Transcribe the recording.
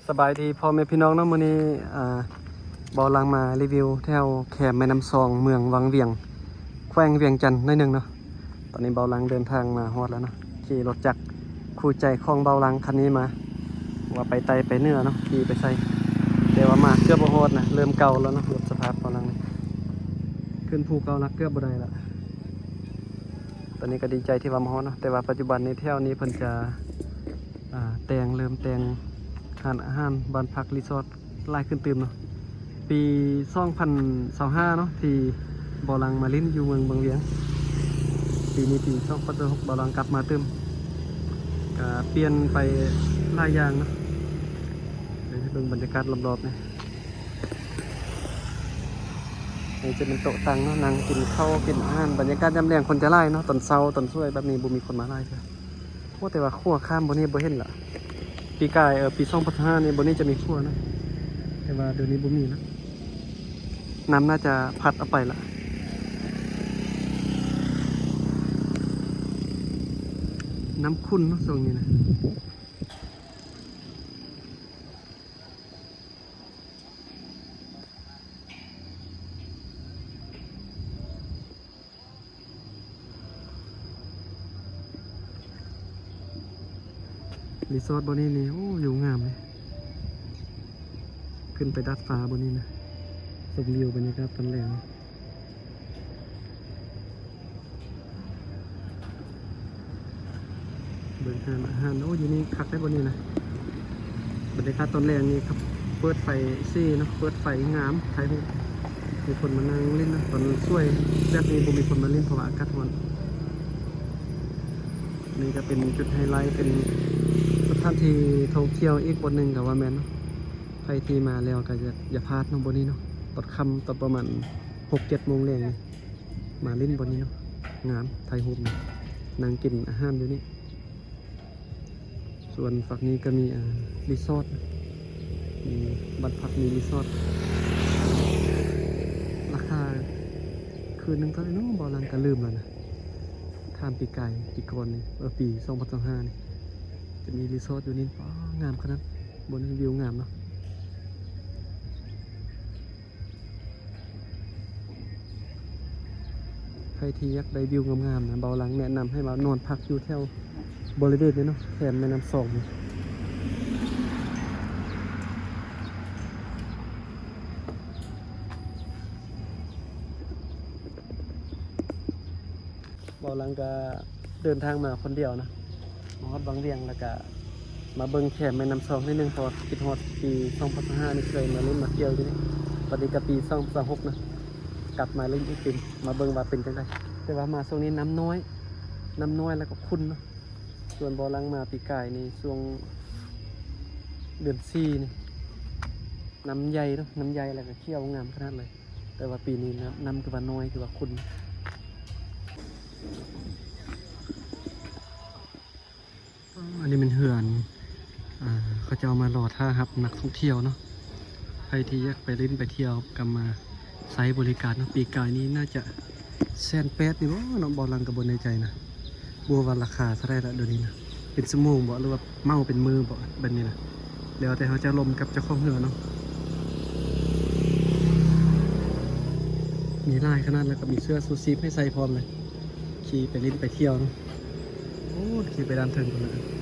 ສະບາຍດີພໍ່ແມ່ພີ່ນ້ອງເນາະ, ມື້ນີ້ ອ່າ ເບົາຫຼັງມາຣີວິວແຖວແຄມແມ່ນ້ຳຊອງ ເມືອງວັງວຽງ ແຂວງວຽງຈັນໜ້ອຍໜຶ່ງເນາະ. ຕອນນີ້ເບົາຫຼັງເດີນທາງມາຮອດແລ້ວເນາະ, ຂີ່ລົດຈັກຄູ່ໃຈຂອງເບົາຫຼັງຄັນນີ້ມາ ວ່າໄປໃຕ້ໄປເໜືອເນາະ, ຂີ່ໄປໃສ ແຕ່ວ່າມາເກືອບບໍ່ຮອດນະ, ເລີ່ມເກົ່າແລ້ວເນາະ, ລົດສະພາບເບົາຫຼັງນີ້ ຂຶ້ນພູເກົ້າຫຼັກເກືອບບໍ່ໄດ້ລະ. ຕອນນີ້ກໍດີໃຈທີ່ວ່າມາຮອດເນາະ, ແຕ່ວ່າປັດຈຸບັນນີ້ແຖວນີ້ເພິ່ນຈະ ອ່າ ແຕ່ງ ເລີ່ມແຕ່ງຮ້ານອາຫານ, ບ້ານພັກ, ຣີສອດຫຼາຍຂຶ້ນຕື່ມເນາະ. ປີສອງພັນຊາວຫ້າເນາະ ທີ່ເບົາຫຼັງມາຫຼິ້ນຢູ່ເມືອງວັງວຽງ, ປີນີ້ປີສອງພັນຊາວຫົກ ເບົາຫຼັງກັບມາຕື່ມ, ກະປ່ຽນໄປຫຼາຍຢ່າງເນາະ. ດຽວໃຫ້ເບິ່ງບັນຍາກາດລອບໆນີ້. ນີ້ຈະເປັນໂຕະຕັ່ງເນາະ, ນັ່ງກິນເຂົ້າກິນອາຫານ. ບັນຍາກາດຍາມແລງຄົນຈະຫຼາຍເນາະ, ຕອນເຊົ້າຕອນສວຍແບບນີ້ບໍ່ມີຄົນມາຫຼາຍເທື່ອ. ໂອ້ ແຕ່ວ່າຂົວຂ້າມບ່ອນນີ້ບໍ່ເຫັນລະ, ປີກາຍ ເອີ ປີສອງພັນຊາວຫ້ານີ້ ບ່ອນນີ້ຈະມີຂົວນະ, ແຕ່ວ່າດຽວນີ້ບໍ່ມີລະ, ນ້ຳໜ້າຈະພັດເອົາໄປລະ. ນ້ຳຂຸ່ນເນາະຊ່ວງນີ້ນະ. ຣີສອດບ່ອນນີ້ນີ້ ໂອ້ ວິວງາມເດ້, ຂຶ້ນໄປດາດຟ້າບ່ອນນີ້ນະ, ຊົມວິວບັນຍາກາດຕອນແລງ. ເບິ່ງຮ້ານອາຫານ, ໂອ້ ຢູ່ນີ້ຄັກໄດ໋ບ່ອນນີ້ນະ. ບັນຍາກາດຕອນແລງນີ້ຄັບ ເປີດໄຟເຊເນາະ, ເປີດໄຟງາມ, ຖ່າຍຮູບ, ມີຄົນມານັ່ງຫຼິ້ນເນາະ. ຕອນສວຍແບບນີ້ບໍ່ມີຄົນມາຫຼິ້ນ ເພາະວ່າອາກາດຮ້ອນ. ນີ້ກໍເປັນຈຸດໄຮໄລ, ເປັນສະຖານທີ່ທ່ອງທ່ຽວອີກບ່ອນໜຶ່ງກໍວ່າແມ່ນເນາະ. ໃຜທີ່ມາແລ້ວກໍຢ່າ ຢ່າພາດເນາະ ບ່ອນນີ້ເນາະ. ຕອນຄ່ຳ ຕອນປະມານຫົກເຈັດໂມງແລງນີ້ ມາຫຼິ້ນບ່ອນນີ້ເນາະ, ງາມ, ຖ່າຍຮູບນີ້, ນັ່ງກິນອາຫານຢູ່ນີ້. ສ່ວນຝັ່ງນີ້ກໍມີ ອ່າ ຣີສອດ, ມີບ້ານພັກ, ມີຣີສອດ. ລາຄາຄືນໜຶ່ງເທົ່າໃດເນາະ? ເບົາຫຼັງກໍລືມແລ້ວນະ, ຖາມປີກາຍ ປີກ່ອນນີ້ ເອີ ປີສອງພັນຊາວຫ້ານີ້ ຈະມີຣີສອດຢູ່ນີ້. ວ້າ ງາມຂະໜາດ, ບ່ອນນີ້ວິວງາມເນາະ. ໃຜທີ່ຢາກໄດ້ວິວງາມໆນະ, ເບົາຫຼັງແນະນຳໃຫ້ມານອນພັກຢູ່ແຖວບໍລິເວນນີ້ເນາະ, ແຄມແມ່ນ້ຳຊອງນີ້. ເບົາຫຼັງກະເດີນທາງມາຄົນດຽວນະ, ມາຮອດວັງວຽງ ແລ້ວກະມາເບິ່ງແຄມແມ່ນ້ຳຊອງໜ້ອຍໜຶ່ງ ເພາະວ່າຄິດຮອດປີສອງພັນຊາວຫ້ານີ້ ເຄີຍມາຫຼິ້ນມາທ່ຽວຢູ່ນີ້. ບັດນີ້ກະປີສອງພັນຊາວຫົກນະ, ກັບມາຫຼິ້ນອີກປີ, ມາເບິ່ງວ່າເປັນຈັ່ງໃດ. ແຕ່ວ່າມາຊ່ວງນີ້ນ້ຳນ້ອຍ, ນ້ຳນ້ອຍແລ້ວກໍຂຸ່ນເນາະ. ສ່ວນເບົາຫຼັງມາປີກາຍນີ້ ຊ່ວງເດືອນສີ່ນີ້ ນ້ຳໃຫຍ່ເນາະ, ນ້ຳໃຫຍ່ແລ້ວກໍຂຽວງາມຂະໜາດເລີຍ. ແຕ່ວ່າປີນີ້ນ້ຳ ນ້ຳຄືວ່ານ້ອຍ ຄືວ່າຂຸ່ນ. ອັນນີ້ແມ່ນເຮືອນ ອ່າ ເຂົາເຈົ້າມາລໍຖ້າຮັບນັກທ່ອງທ່ຽວເນາະ. ໃຜທີ່ຢາກໄປຫຼິ້ນໄປທ່ຽວກໍມາໃຊ້ບໍລິການເນາະ. ປີກາຍນີ້ໜ້າຈະແສນແປດນີ້ບໍ່ເນາະ, ເບົາຫຼັງກໍບໍ່ແນ່ໃຈນະ. ບໍ່ຮູ້ວ່າລາຄາເທົ່າໃດລະດຽວນີ້ນະ, ເປັນຊົ່ວໂມງບໍ່ ຫຼືວ່າເໝົາເປັນມື້ບໍ່ ແບບນີ້ນະ. ແລ້ວແຕ່ເຮົາຈະລົມກັບເຈົ້າຂອງເຮືອເນາະ. ມີຫຼາຍຂະໜາດ ແລ້ວກໍມີເສື້ອຊູຊີບໃຫ້ໃສ່ພ້ອມເລີຍ. ຂີ່ໄປຫຼິ້ນໄປທ່ຽວເນາະ. ໂອ້ ຂີ່ໄປດ້ານເທິງພຸ້ນນະ.